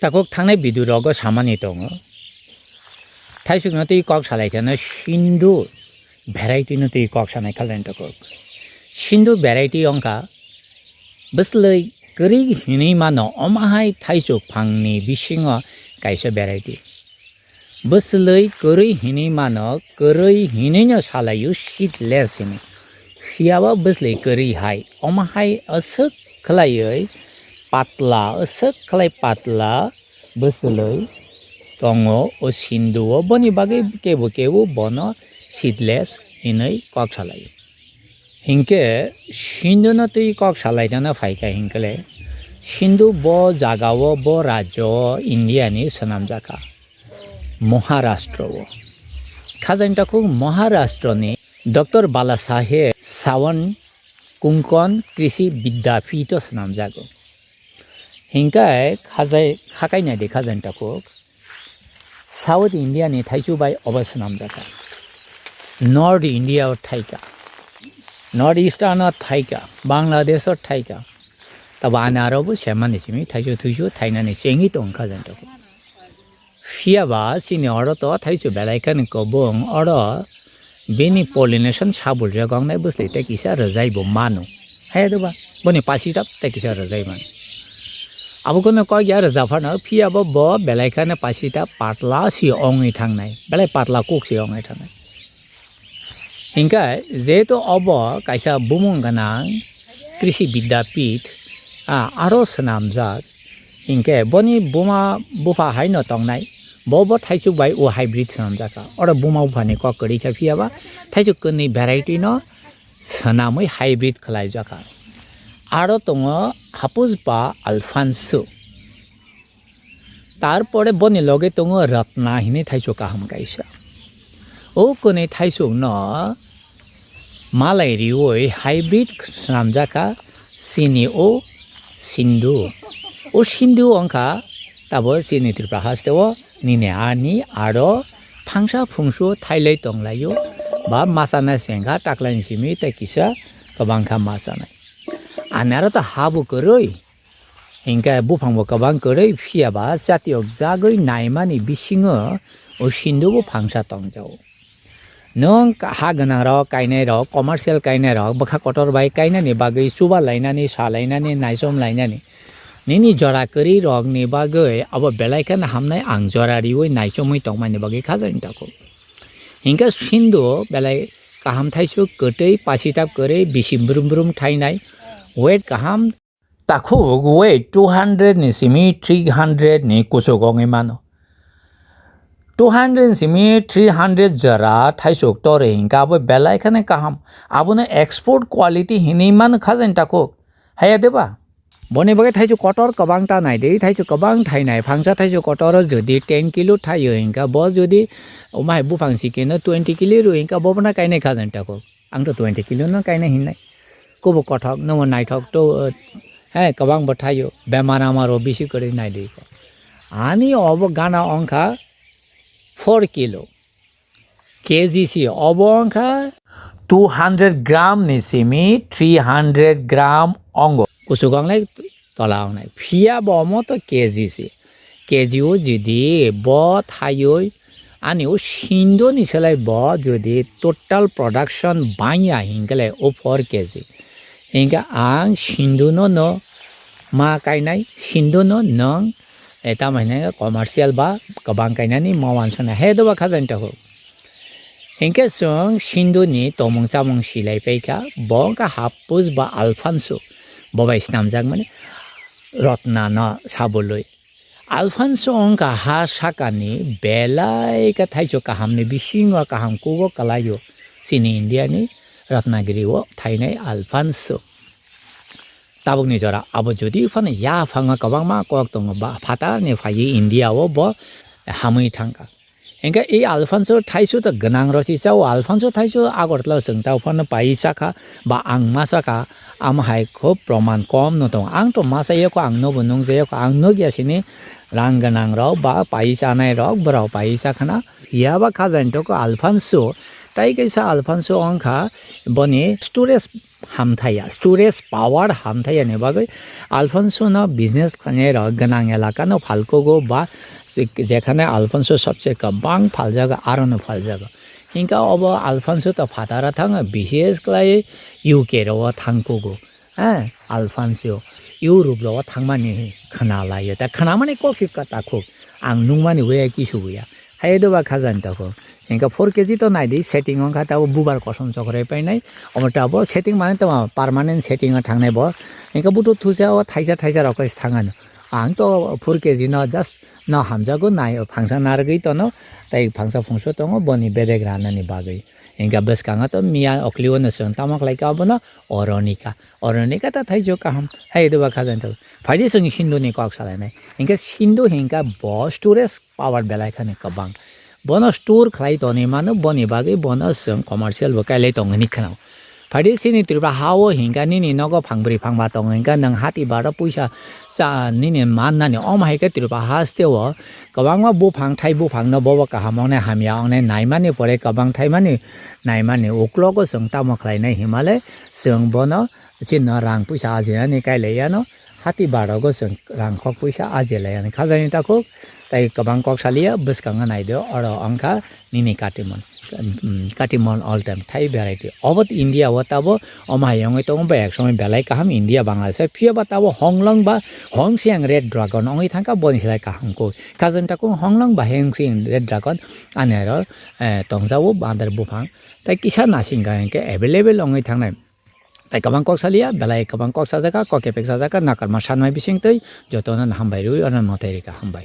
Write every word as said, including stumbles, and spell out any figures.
Takhuk thangnai video rogo samani tongo. Thaisukno twi kok salai kheno Sindhu variety no twi kok sanai khalai tongo. Sindhu variety wngkha bwslwi kwrwi hinwi mano, omo hai thaisuk phangni bisingo kaisa variety. Bwslwi kwrwi hinwi mano, kwrwi hinwino salaio seedless hinwi. Phiyaba bwslwi kwrwi hai, omo hai aswk khlaiwi patla, aswk khlai patla bwslwi tongo o Sindhu o, boni bagwi kebo kebo bono seedless hinwi kok salaio. Hinkhe Sindhu no twi kok salainano phaikha hinkhe le, Sindhu bo jaga o, bo rajyo o India ni swnamjakha. Maharashtra o. Khajani takhuk Maharashtra ni Doctor Bala Saheb Sawan Konkan Krishi Vidyapith o swnamjago. Hinkhe khajai, khakai naidi khajani takhuk. South India ni thaichu bai obo swnamjakha. North India o thaika. North Eastern o thaika. Bangladesh o thaika. Tabo ani aro bo semani simi thaichu thuichu thainani chengwi tongkha jani takhuk. Phiyaba chini oro to thaichu belai khani kobong, oro bini pollination sabul rwkoknai bwslai tei kisa rwjai bo mano. Hai de ba, boni pasitap tei kisa rwjai mano. Abo kono kok ya rwja phano, phiyaba bo belai khani pasitap patla si ongwi thangnai, belai patla kuk si ongwi thangnai. Hinkhe jehetu obo kaisa bumung gwnang Krishi Vidyapith, a, aro swnamjak. Hinkhe boni buma bupha haino tongnai, bo bo thaichuk bai o hybrid swnamjakha. Oro buma buphani kok kwrwi kha phiyaba thaichuk kwnwi variety no swnamwi hybrid khlaijakha. Aro tongo Hapushpa Alfonso. Tarpore boni loge tongo Ratna hinwi thaichuk kaham kaisa. O kwnwi thaichukno malai riwi hybrid swnamjakha chini o Sindhu. O Sindhu wngkha tabo chini Tripura haste o nini ani aro phangsa phungsu thailai tonglaio ba machana sengkha taklaini simi tei kisa kwbangkha machanai. Ani aro to ha bo kwrwi. Hinkhe buphang bo kwbang kwrwi phiyaba chati o jagwi naimani bisingo o Sindhu bo phangsa tongjago. Nwng ha gwnang rok kainai rok, commercial kainai rok, bwkha kotor bai kainani bagwi chuba lainani, sa lainani, naichom lainani. Nini jora kwrwi rokni bagwi abo belai kheno hamnai ang jora riwi naichomwi tongmani bagwi khajani takhuk. Hinkhe Sindhu belai kaham thaichuk kwtwi pasitap kwrwi bisi brum brum thainai weight kaham. Takhuk weight two hundred ni simi three hundred ni kuchuk wngwi mano. Two hundred ni simi three hundred jora thaisuk torwi hinkhe abo belai kheno kaham. Abono export quality hinwi mano khajani takhuk. Haya de ba? Boni bagwi thaisuk kotor kwbang ta nai de, thaisuk kwbang thainai, phangsa thaisuk kotor o jodi ten kilo thaio hinkhe bo jodi omo hai buphang sikino twenty kilo rw hinkhe bo bono kainai khajani takhuk. Ang to twenty kilo no kaina hinnai. Kubo kothok, nomo naithok to, eh, he, kwbang bo thaio. Bemar amaro bisi kwrwi nai di ko. Ani obo gana ongkha four kilo. K G si obo ongkha two hundred gram ni simi three hundred gram ongo. Kuchuk onglai tola ongnai. Phiya bo omo to K G si. K G o jodi bo thaioi ani o Sindhu ni selai bo jodi total production bangya hinkhe le o four K G. Hinkhe ang Sindhu no no ma kainai, Sindhu no nwng, eh, tamo hinai commercial ba kwbang kainani ma wansana he doba khajani takhuk. Hinkhe chwng Sindhu ni tomung chamung silai paikha, bo wngkha Hapushpa Alfonso, bo bai snamjakmani Ratna no sabului. Alfonso wngkha ha sakani belai khe thaichuk kahamni bisingo kaham kugo kwlaio chini India ni Ratnagiri o thainai Alfonso. Tabukni jora abo jodi phano yaphango kwbangma kok tongo ba phatarni phaiwi India o bo hamwi thangkha. Hinkhe i Alfonso thaisu to gwnang rosi chao, Alfonso thaisu Agartala chwng tao phano pai chakha, ba ang ma chakha, amo hai khub proman kom no tongo. Ang to ma chayakho, ang nobo nungjayakho, ang nukya sini rang gwnang rok ba pai chanai rok, borok pai chakhana. Phiya ba khajani toko Alfonso, tai kaisa Alfonso wngkha boni storage hamthaya, storage power hamthaya ni bagwi Alfonso no business khlainai rok gwnang elaka no phalkugo ba jekhane Alfonso sobse kwbang phaljago aro no phaljago. Hinkhe obo Alfonso to phataro thango, B C S khlai U K rok o thangkugo. Eh, Alfonso Europe rok o thangmani khwnalaio. Ta khwnamani kok si kwtakhuk. Ang nungmani uya kisu uya. Hai do ba khajani tako. Hinkhe four K G to naidi setting wngkha tabo bubar kosom chokrai painai. Omo tabo setting mane tamo permanent setting o thangnai bo. Hinkhe butu thusa o thaisa thaisa rok khe thangano. Ang to four K G no just no hamjago nai phangsa narwgwi tono. Tai phangsa phungso tongo boni bedek ranani bagwi. Hinkhe bwskango to miya okliwano chwng tamo khlaikha obono oronika. Oronika ta thaijo kaham. Hai do ba khajani tako. Phaidi chwng Sindhu ni kok salainai. Hinkhe Sindhu hinkha bo storage power belai khani kwbang. Bono store khlai tonwi mano, boni bagwi bono chwng commercial bo kailai tongwi kheno. Phaidi chini Tripura ha o hinkha nini nogo phang bwrwi phang ba tongo hinkha nwng hati baro puisa cha nini mannani omo hai khe Tripura haste o kwbangma buphang thai buphang no bobo kaham wngnai hamya wngnai naimani pore kwbang thaimani naimani uklogo chwng tamo khlainai himale chwng bono chini rang puisa ajinani kailai yano hati barogo chwng rang kok puisa ajilai yani khajani takhuk tei kwbang kok saliya bwskango naido oro wngkha nini katimon. Katimon all time thai variety obo India o tabo omo hai wngwi tongo ba ek somoi belai kaham India Bangladesh o phiya ba tabo honglong ba hongsiyang red dragon wngwi thangkha boni slai kaham kok khajani takhuk honglong ba hongsiyang red dragon ani aro tongjago bander buphang tei kisa nasing ka hinkhe available wngwi thangnai. Tai kwbang kok saliya, belai kwbang kok sajaka, kok kepek sajaka, nakarma sanmai bising twi jotono no hambai rwi, ono no tai rika hambai.